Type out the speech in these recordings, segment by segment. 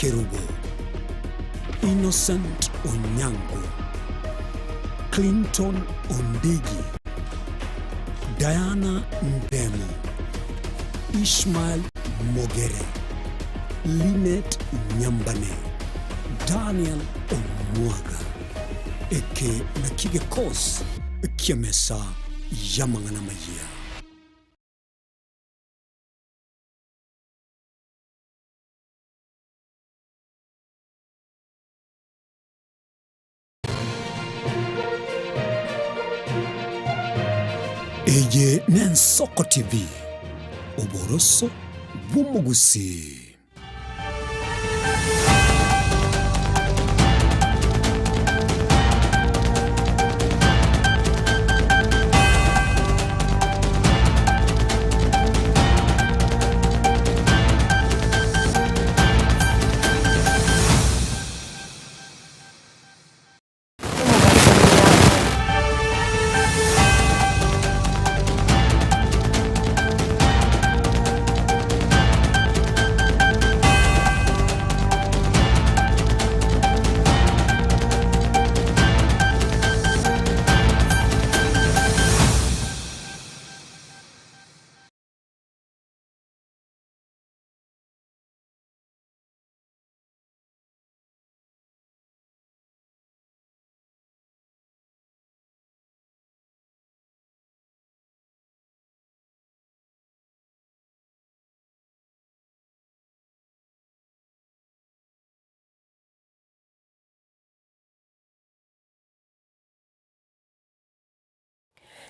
Kerubo, Innocent Onyango, Clinton Ondigi, Diana Ndemo, Ishmael Mogere, Linet Nyambane, Daniel Omwaga. Eke nakio gekosi ki'emesa y'amang'ana amayia. Eye n'Ensoko TV, oboroso bw'omogusii.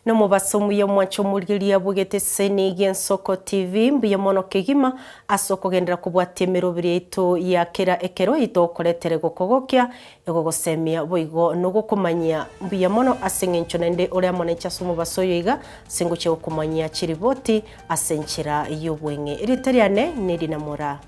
Nomobaso omuya omwanche omorigereria bw'egeteseni gi'Ensoko TV, mbuya mono kegima ase okogenderera kobwatia emeroberi yaito ya kera ekero eyitogokoretere gokogokia, egogosemia boigo nogokomanyia. Mbuya mono ase eng'encho naende ore amo nainche ase omobaso oyo iga ase ngochia gokomanyia chiripoti ase enchera y'obweng'e. Erieta riane nerinamora.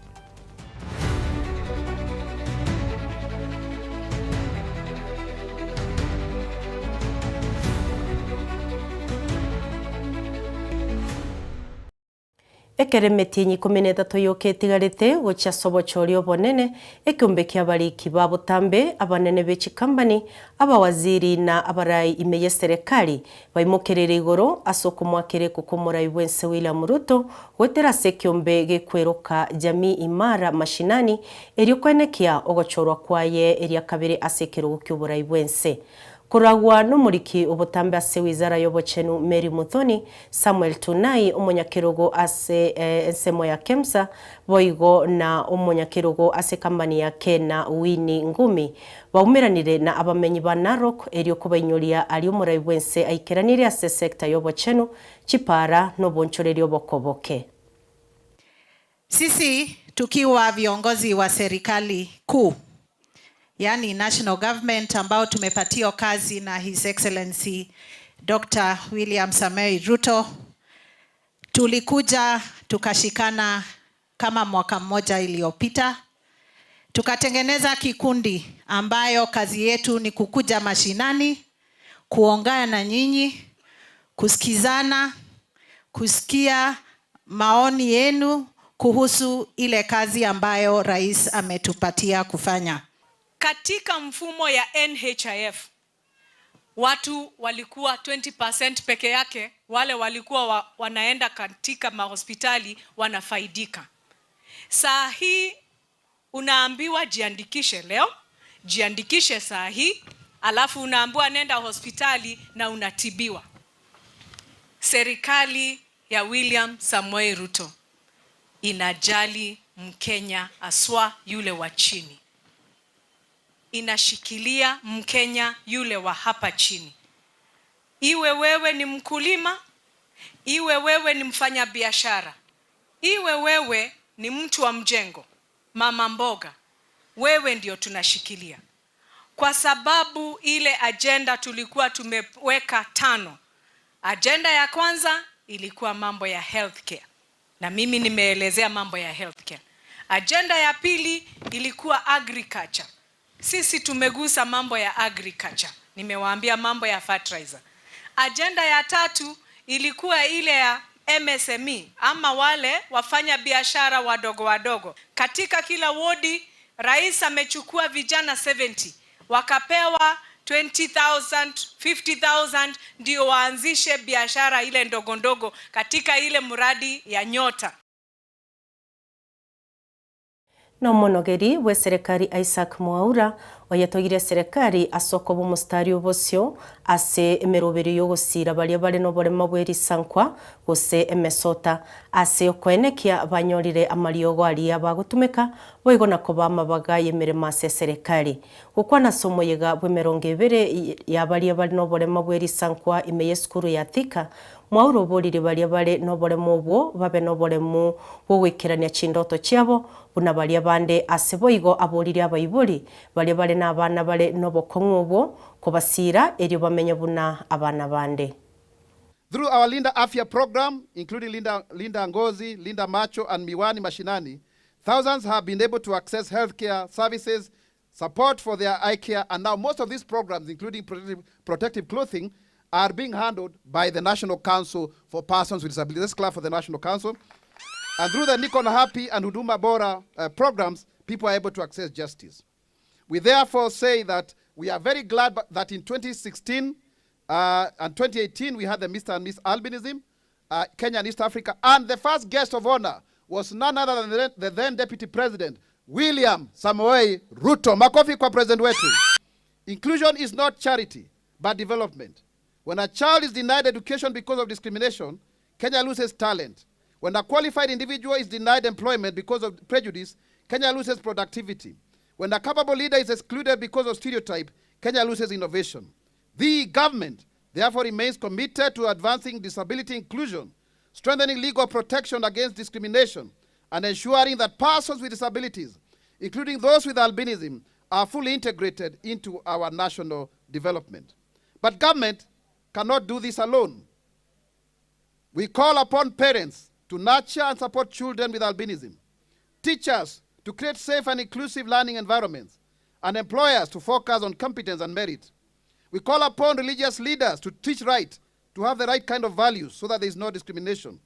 Ekero emetienyi ikomi na etato yoka etigarete gochia ase obochori obonene, ekeombe ki'abariki ba botambe, abanene be chikambani, abawaziri na abarai ime y'eserekari Baimokereire igoro ase okomoakera ekuku omorai bw'ense William Ruto goetera ase ekeombe gekweroka Jamii Imara Mashinani erio koenekia ogochorwa kwaye eria kabere ase ekerogo ki'oborai bw'ense. Koragwa nomoriki obotambe ase wizara y'obochenu Mary Muthoni, Samuel Tunai omonyakerogo ase ensemo ya Kemsa boigo na omonyakerogo ase ekambani ya Kena Winnie Ngumi Baumeranire na abamenyi ba Narok erio kobainyoria aria omorai bw'ense aikeranirie ase sector y'obochenu, chipaara, na obonchoreria obokoboke. Sisi tukiwa viongozi wa serikali kuu, yaani national government ambao tumepatiwa kazi na His Excellency Dr. William Samoei Ruto, tulikuja tukashikana kama mwaka mmoja iliyopita tukatengeneza kikundi ambayo kazi yetu ni kukuja mashinani, kuongea na nyinyi, kusikizana, kusikia maoni yenu kuhusu ile kazi ambayo rais ametupatia kufanya. Katika mfumo ya NHIF watu walikuwa 20% peke yake, wale walikuwa wanaenda katika mahospitali wanafaidika. Saa hii unaambiwa jiandikishe leo, jiandikishe saa hii, alafu unaambiwa nenda hospitali na unatibiwa. Serikali ya William Samoei Ruto inajali Mkenya aswa yule wa chini, inashikilia Mkenya yule wa hapa chini, iwe wewe ni mkulima, iwe wewe ni mfanyabiashara, iwe wewe ni mtu wa mjengo, mama mboga, wewe ndio tunashikilia, kwa sababu ile ajenda tulikuwa tumeweka tano. Ajenda ya kwanza ilikuwa mambo ya healthcare, na mimi nimeelezea mambo ya healthcare. Ajenda ya pili ilikuwa agriculture. Sisi tumegusa mambo ya agriculture, nimewaambia mambo ya fertilizer. Ajenda ya tatu ilikuwa ile ya MSME ama wale wafanya biashara wadogo wadogo. Katika kila wodi, Rais amechukua vijana 70 wakapewa 20,000, 50,000 ndio waanzishe biashara ile ndogo ndogo katika ile mradi ya Nyota. Nomonogeri bw'eserekari Isaac Mwaura, oyetogirie eserekari ase okoba omositari obosio ase emeroberio y'ogosiira baria bare noborema bwe risankwa gose emesota, ase okoenekia banyorire amariogo aria bagotumeka boigo na koba amabaga y'emeremo ase eserekari. Gokwana ase omoyega bw'emerongo ebere ya baria bare noborema bwe risankwa ime y'esukuru ya Thika, Mwaura oboriri baria bare noboremu obwo babe noboremu bw'ogoikerania chindoto chiabo, buna baria bande. Ase boigo aboririe abaibori baria bare nabana bare nobokong'u obwo, kobasiira, erio bamenye buna abana bande. Through our Linda Afya program, including Linda, Linda Ngozi, Linda Macho, and Miwani Mashinani, thousands have been able to access healthcare services, support for their eye care, and now most of these programs, including protective, protective clothing, are being handled by the National Council for Persons with Disabilities. Let's clap for the National Council. And through the Nikon Happy and Huduma Bora programs, people are able to access justice. We therefore say that we are very glad that in 2016 and 2018 we had the Mr. and Miss Albinism, Kenya and East Africa, and the first guest of honor was none other than the then Deputy President, William Samoei Ruto. Makofi kwa president wetu. Inclusion is not charity, but development. When a child is denied education because of discrimination, Kenya loses talent. When a qualified individual is denied employment because of prejudice, Kenya loses productivity. When a capable leader is excluded because of stereotype, Kenya loses innovation. The government therefore remains committed to advancing disability inclusion, strengthening legal protection against discrimination, and ensuring that persons with disabilities, including those with albinism, are fully integrated into our national development. But government cannot do this alone. We call upon parents to nurture and support children with albinism, teachers to create safe and inclusive learning environments, and employers to focus on competence and merit. We call upon religious leaders to teach right, to have the right kind of values so that there is no discrimination,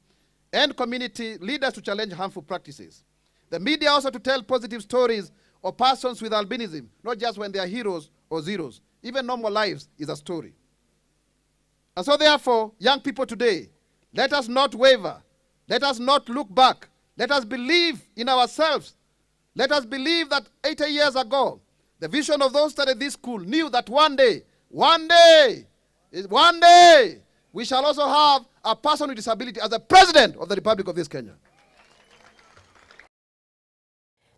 and community leaders to challenge harmful practices. The media also to tell positive stories of persons with albinism, not just when they are heroes or zeros. Even normal lives is a story. And so therefore, young people today, let us not waver. Let us not look back. Let us believe in ourselves. Let us believe that 80 years ago, the vision of those started this school knew that one day, one day, one day, we shall also have a person with disability as the president of the Republic of this Kenya.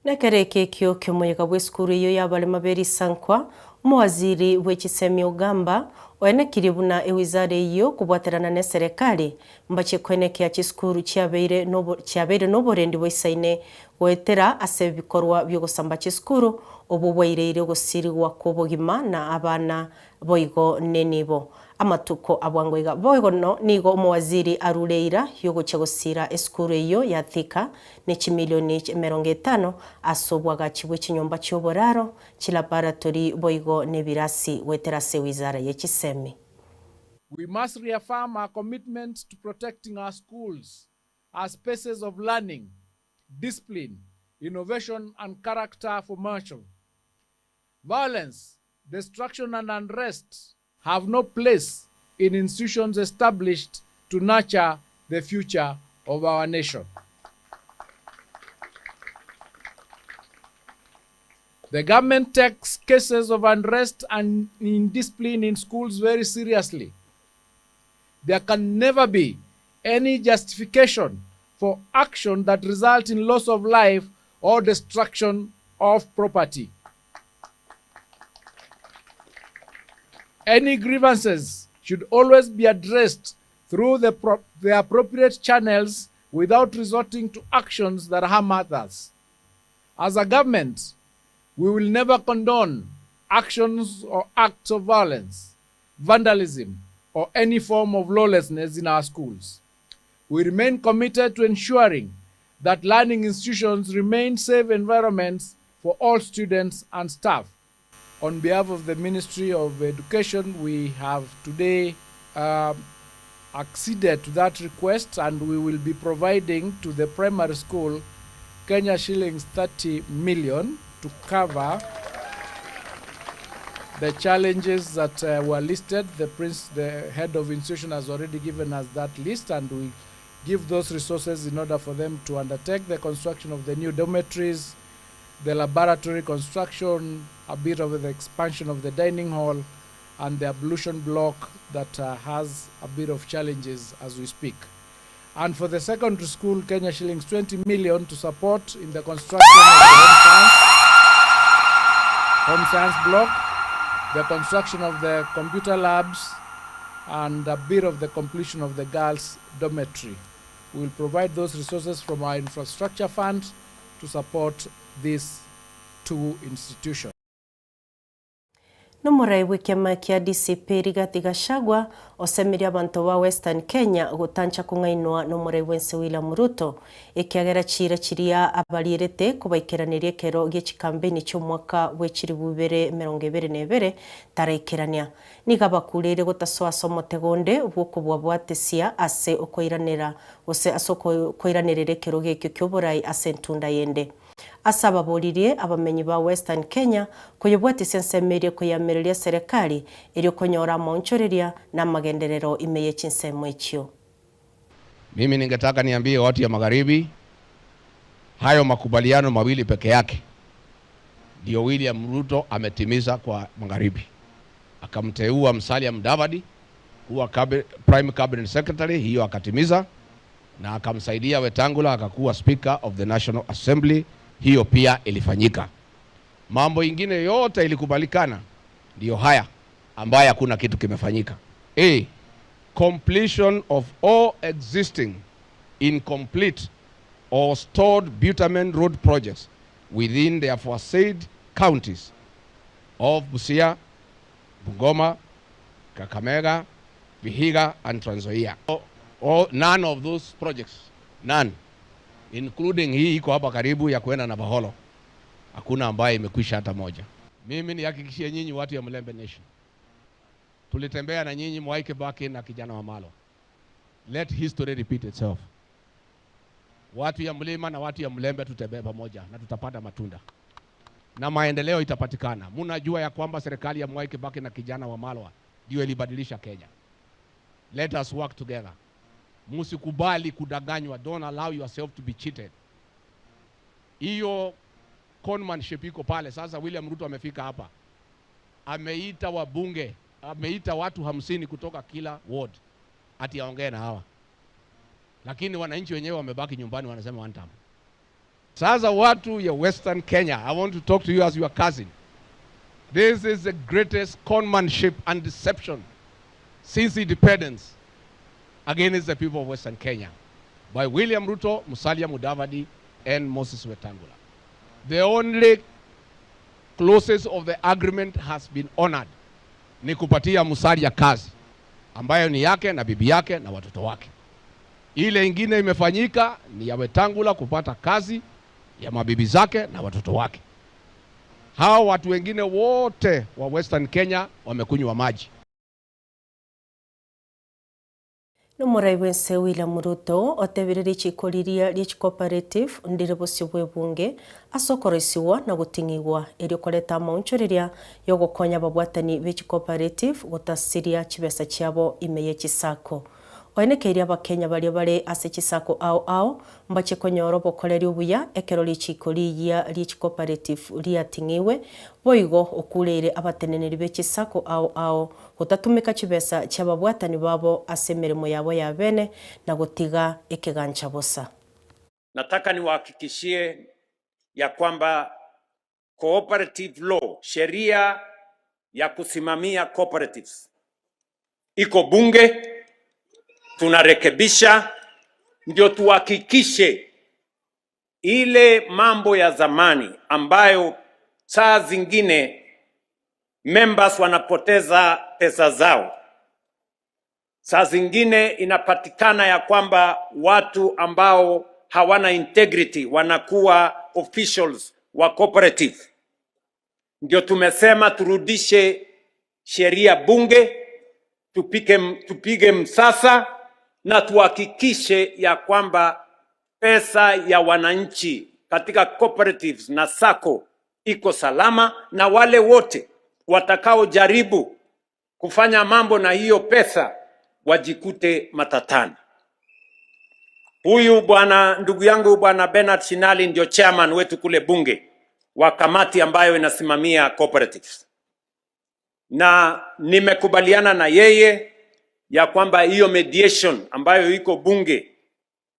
Nekero eke ekio ki'omoyega bw'esukuru eyio y'abarema be risankwa, omowaziri bwe chisemi Ogamba oenekirie buna ewizara eyio kobwaterana n'eserekari mbache koenekia chisukuru chiabeire nobo chiabeire noborendi boisaine goetera ase ebikorwa bi'ogosamba chisukuru obwo bwaireire ogosirigwa kw'obogima na abana boigo nenibo. Amatuko a bwango iga. Boigo nigo omowaziri arure eira y'ogochia gosiira esukuru eyio ya Thika ne chimilioni emerongo etano ase obwagachi bwe chinyomba chi'oboraro, chilaboratory boigo nebirasi goetera ase ewizara ye chisemi. We must reaffirm our commitment to protecting our schools as spaces of learning, discipline, innovation and character formation. Violence, destruction and unrest have no place in institutions established to nurture the future of our nation. The government takes cases of unrest and indiscipline in schools very seriously. There can never be any justification for action that results in loss of life or destruction of property. Any grievances should always be addressed through the, pro the appropriate channels without resorting to actions that harm others. As a government, we will never condone actions or acts of violence, vandalism, or any form of lawlessness in our schools. We remain committed to ensuring that learning institutions remain safe environments for all students and staff. On behalf of the Ministry of Education, we have today acceded to that request, and we will be providing to the primary school Kenya shillings 30 million. to cover the challenges that uh, were listed. The prince, the head of institution has already given us that list and we give those resources in order for them to undertake the construction of the new dormitories, the laboratory construction, a bit of the expansion of the dining hall, and the ablution block that uh, has a bit of challenges as we speak. And for the secondary school, Kenya shillings 20 million to support in the construction of the home science, home science block, the construction of the computer labs, and a bit of the completion of the girls' dormitory. We will provide those resources from our infrastructure fund to support these two institutions. Nomorai bw'ekiama kia DCP Rigathi Gachagua osemirie abanto ba Western Kenya gotancha kong'ainwa nomorai bw'ense William Ruto ekiagera chiira chiria abarierete kobaikeraneria ekero gie chikampeni chi'omwaka bwe chilifu ibere emerongo ebere na ebere taraikerania. Nigo abakureire gotasoa ase omotego onde bw'okobwabwatesia ase okoiranera gose ase okoiranerera ekerogo ekio ki'oborai ase entunda yende. Ase ababoririe abamenyi ba Western Kenya koyebwatisia ensemo eria ekoyamereria eserekari erio konyora amaonchoreria na amagenderero ime ye chinsemo echio. Mimi ningetaka niambie watu ya magharibi, hayo makubaliano mawili peke yake ndio William Ruto ametimiza kwa magharibi. Akamteua Musalia Mudavadi kuwa Prime Cabinet Secretary, hiyo akatimiza, na akamsaidia Wetangula akakuwa Speaker of the National Assembly, hiyo pia ilifanyika. Mambo ingine yote ilikubalikana, ndiyo haya ambaye hakuna kitu kimefanyika. A, completion of all existing incomplete or stored bitumen road projects within the aforesaid counties of Busia, Bungoma, Kakamega, Vihiga, and Trans Nzoia. None of those projects, none, including hii iko hapa karibu ya kuenda na Baholo, hakuna ambaye imekwisha hata moja. Mimi nihakikishie nyinyi watu ya Mulembe Nation, tulitembea na nyinyi Mwai Kibaki na kijana Wamalwa. Let history repeat itself. Watu ya mlima na watu ya Mlembe tutembee pamoja na tutapata matunda na maendeleo itapatikana. Mnajua ya kwamba serikali ya Mwai Kibaki na kijana Wamalwa ndio ilibadilisha Kenya. Let us work together. Musikubali kudanganywa. Don't allow yourself to be cheated. Hiyo conmanship iko pale. Sasa William Ruto amefika hapa, ameita wabunge, ameita watu 50 kutoka kila ward ati aongee na hawa, lakini wananchi wenyewe wamebaki nyumbani wanasema one term. Sasa watu ya Western Kenya, I want to talk to you as your cousin. This is the greatest conmanship and deception since independence against the people of Western Kenya by William Ruto, Musalia Mudavadi, and Moses Wetangula. The only clauses of the agreement has been honored ni kupatia Musalia kazi ambayo ni yake na bibi yake na watoto wake. Ile ingine imefanyika ni ya Wetangula kupata kazi ya mabibi zake na watoto wake. Hao watu wengine wote wa Western Kenya wamekunywa maji. Nomorai bw'ense William Ruto otebire richiko riria rie chicooperative ndire bosio bw'ebunge ase okoroisiwa na goting'igwa erio koreta amaonchoreria yogokonya ababwatani be chicooperative gotasiria chibesa chiabo ime ye chisacco. Oenekeirie abakenya baria bare ase chisacco ao ao mbache konyora obokoreri obuya ekero richiko riiyia rie chicooperative riating'iwe boigo okureire abateneneri be chisacco ao ao gotatumeka chibesa chi'ababwatani babo ase emeremo yabo ya bene na gotiga ekegancha bosa. Nataka niwahakikishie ya kwamba cooperative law, sheria ya kusimamia cooperatives iko bunge, tunarekebisha ndio tuhakikishe ile mambo ya zamani ambayo saa zingine members wanapoteza pesa zao, saa zingine inapatikana ya kwamba watu ambao hawana integrity wanakuwa officials wa cooperative. Ndio tumesema turudishe sheria bunge, tupige msasa na tuhakikishe ya kwamba pesa ya wananchi katika cooperatives na sacco iko salama, na wale wote watakaojaribu kufanya mambo na hiyo pesa wajikute matatani. Huyu bwana ndugu yangu bwana Bernard Shinali ndio chairman wetu kule bunge wa kamati ambayo inasimamia cooperatives, na nimekubaliana na yeye ya kwamba hiyo mediation ambayo iko bunge,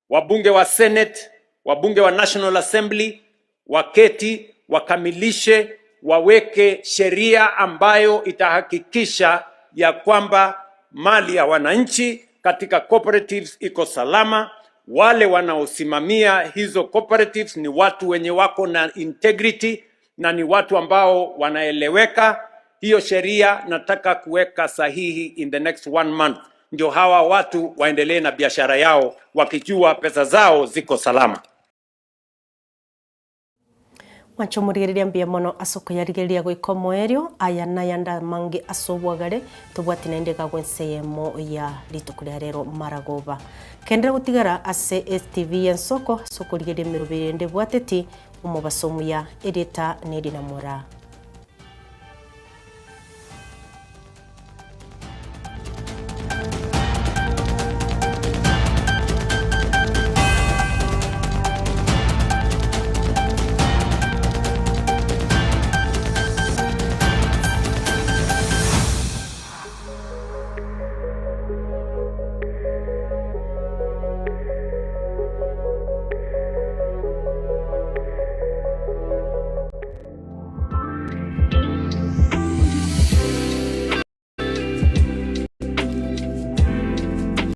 wabunge wa Senate, wabunge wa National Assembly waketi wakamilishe, waweke sheria ambayo itahakikisha ya kwamba mali ya wananchi katika cooperatives iko salama. Wale wanaosimamia hizo cooperatives ni watu wenye wako na integrity na ni watu ambao wanaeleweka. Hiyo sheria nataka kuweka sahihi in the next one month, ndio hawa watu waendelee na biashara yao wakijua pesa zao ziko salama. Mwanche omorigereria mbuya mono ase okoyarigereria goika omoerio, aya nayande amange ase obwagare, tobwati naende iga gwense eyemo ya rituko ria rero maragoba. Kenderera gotigara ase STV y'ensoko ase okorigereria emeroberi ende ebwateti omobaso omuya, erieta nerinamora.